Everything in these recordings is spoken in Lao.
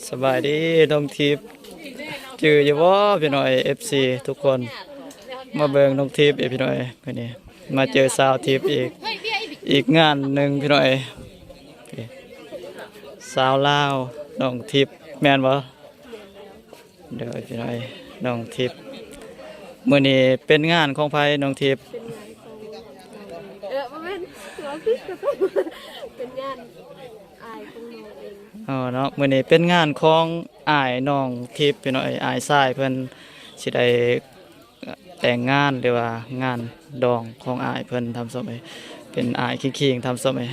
ສະບາຍດີນ້ອງທິບ ຈື່ຢູ່ບໍ່ພີ່ນ້ອງເອັຟຊີທຸກຄົນ? ມາເບິ່ງນ້ອງທິບອີກພີ່ນ້ອງ ມື້ນີ້ມາເຈີສາວທິບອີກ ອີກງານໜຶ່ງພີ່ນ້ອງ. ສາວລາວ ນ້ອງທິບ ແມ່ນບໍ່? ໂດຍ ພີ່ນ້ອງເອີຍ ນ້ອງທິບ ມື້ນີ້ເປັນງານຂອງໃຜນ້ອງທິບ? ເປັນງານຂອງ ເອີ ບໍ່ແມ່ນ ເປັນງານອ້າຍຂອງນ້ອງເອງ. ອໍ ເນາະ ມື້ນີ້ເປັນງານຂອງອ້າຍນ້ອງທິບ ພີ່ນ້ອງເອີຍ ອ້າຍຊາຍເພິ່ນຊິໄດ້ແຕ່ງງານ ຫຼືວ່າງານດອງຂອງອ້າຍເພິ່ນ ທ່ານຜູ້ຊົມເອີຍ ເປັນອ້າຍຄີງໆ ທ່ານຜູ້ຊົມເອີຍ.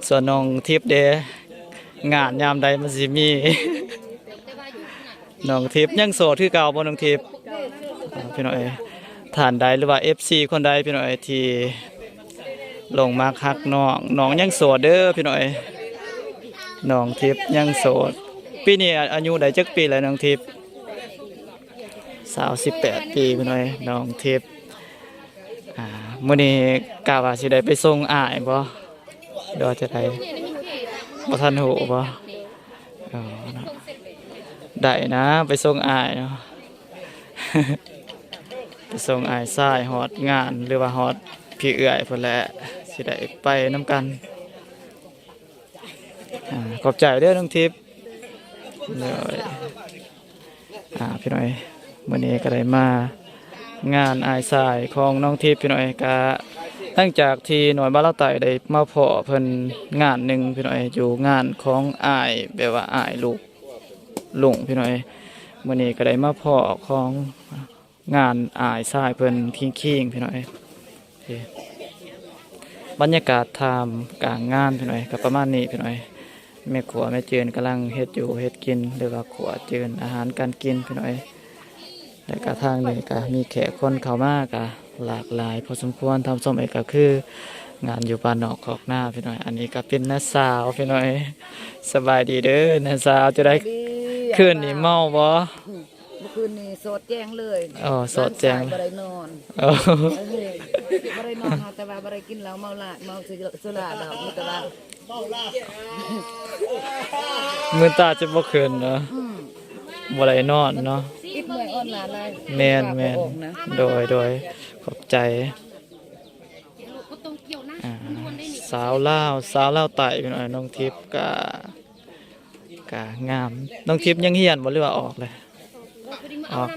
ສ່ວນນ້ອງທິບເດ ງານຍາມໃດມັນຊິມີ? ນ້ອງທິບຍັງໂສດຄືເກົ່າບໍ່ນ້ອງທິບ? ເອີ ພີ່ນ້ອງເອີຍ ທ່ານໃດ ຫຼືວ່າເອັຟຊີຄົນໃດ ພີ່ນ້ອງເອີຍ ທີ່ຫຼົງມັກຮັກນ້ອງ ນ້ອງຍັງໂສດເດີພີ່ນ້ອງເອີຍ. ນ້ອງທິບຍັງໂສດ ປີນີ້ອາຍຸໄດ້ຈັກປີແລ້ວນ້ອງທິບ? ຊາວ ສິບແປດປີ ພີ່ນ້ອງເອີຍ ນ້ອງທິບ. ອ່າ ມື້ນີ້ກະວ່າຊິໄດ້ໄປສົ່ງອ້າຍບໍ່ ຫຼືວ່າຈະໄດ້ ບໍ່ທັນຮູ້ບໍ່? ອໍ ເນາະ ໄດ້ນະ ໄປສົ່ງອ້າຍເນາະ ໄປສົ່ງອ້າຍຊາຍຮອດງານ ຫຼືວ່າຮອດພີ່ເອື້ອຍພຸ້ນແຫຼະ ຊິໄດ້ໄປນຳກັນ. ອ່າ ຂອບໃຈເດີນ້ອງທິບ. ໂດຍ ອ່າ ພີ່ນ້ອງເອີຍ ມື້ນີ້ກໍໄດ້ມາງານອ້າຍຊາຍຂອງນ້ອງທິບ ພີ່ນ້ອງເອີຍ. ກະຫຼັງຈາກທີ່ນ້ອຍບ້ານລາວໃຕ້ໄດ້ມາພໍ້ເພິ່ນງານໜຶ່ງ ພີ່ນ້ອງເອີຍ ຢູ່ງານຂອງອ້າຍ ແບບວ່າອ້າຍລູກລຸງ ພີ່ນ້ອງເອີຍ. ມື້ນີ້ກໍໄດ້ມາພໍ້ຂອງ ງານອ້າຍຊາຍເພິ່ນຄີງໆ ພີ່ນ້ອງເອີຍ. ບັນຍາກາດທ່າມກາງງານ ພີ່ນ້ອງເອີຍ ກໍປະມານນີ້ ພີ່ນ້ອງເອີຍ. ແມ່ຄົວແມ່ເຈີນກຳລັງເຮັດຢູ່ເຮັດກິນ ຫຼືວ່າຂົ້ວຈືນອາຫານການກິນ ພີ່ນ້ອງເອີຍ. ແລ້ວກໍທາງນີ້ກໍມີແຂກຄົນເຂົ້າມາກໍຫຼາກຫຼາຍພໍສົມຄວນ ທ່ານຜູ້ຊົມເອີຍ. ກໍຄືງານຢູ່ບ້ານນອກຄອກນາ ພີ່ນ້ອງເອີຍ. ອັນນີ້ກໍເປັນນ້າສາວ ພີ່ນ້ອງເອີຍ. ສະບາຍດີເດີນ້າສາວ ຈັ່ງໃດ ສະບາຍດີ ຄືນນີ້ເມົາບໍ່? ອືມ ເມື່ອຄືນນີ້ສອດແຈ້ງເລີຍ. ອໍ ສອດແຈ້ງ ນອນບໍ່ໄດ້ນອນ. ອໍ ເອີ ບໍ່ໄດ້ນອນ ເຮົາແຕ່ວ່າບໍ່ໄດ້ກິນເຫຼົ້າ ເມົາຫຼາຍ ເມົາສຸລາດອກ ມີແຕ່ວ່າ ມືນຕາຈະບໍ່ຂຶ້ນເນາະ. ອືມ ບໍ່ໄດ້ນອນເນາະ ອິດເມື່ອຍອ່ອນລ້າຫຼາຍ. ແມ່ນໆ ໂດຍໆ ຂອບໃຈ. ອ່າ ສາວລາວ ສາວລາວໃຕ້ ພີ່ນ້ອງ ນ້ອງທິບກະ ກະງາມ. ນ້ອງທິບຍັງຮຽນບໍ່ ຫຼືວ່າອອກແລ້ວ? ອອກ